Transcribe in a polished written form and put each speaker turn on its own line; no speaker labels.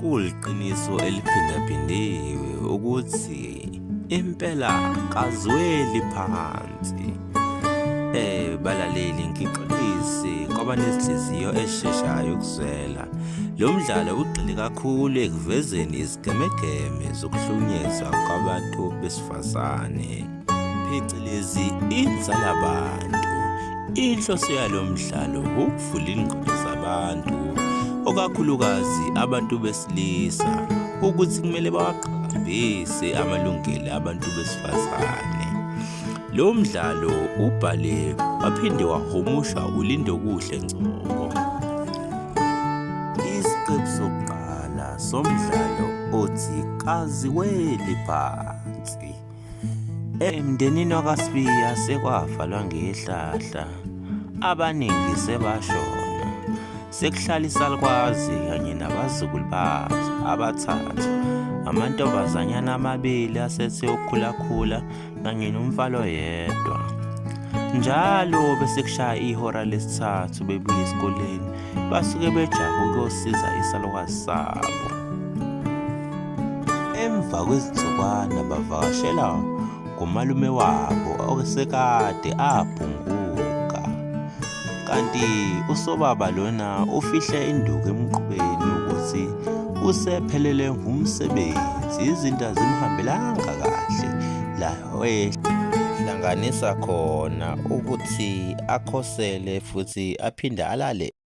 Kuliqiniso eliphindaphindiwe ukuthi impela kazweli phansi. Balaleli ngixolise kwabanezinhliziyo ezisheshayo ukuzwela. Lo mdlalo ugxile kakhulu ekuvezeni izigemegeme zokuhlukunyezwa kwabantu besifazane. Phecelezi inzalabantu. Inhloso yalo mdlalo ukuvula ingqondo zabantu, okakhulukazi abantu besilisa, ukuthi kumele bawaqhakambise amalungelo abantu besifazane. Lo mdlalo ubhale waphinde wahumusha uLindokuhle Ngcobo. Isiqephu sokuqala somdlalo othi Kaziweli Phansi. Emndenini wakaSibiya sekwavalwa ngehlahla, abaningi sebashona. Sekuhlala isalukwazi kanye nabazukulu baso abathathu, amantombazanyana amabili asethe ukukhulakhula kanye nomfana oyedwa. Njalo bese kushaya ihora lesithathu bebuya esikoleni, basuke bejahe ukuyosiza isalukazi sabo. Emva kwezinsukwana bavakashela ngomalume wabo osekade abhunguka. Kanti usobaba lona ufihle induku emqubeni ukuthi usephelele ngumsebenzi, izinto azimhambelanga kahle la ehlanganisa khona ukuthi akhosele futhi aphinde alale.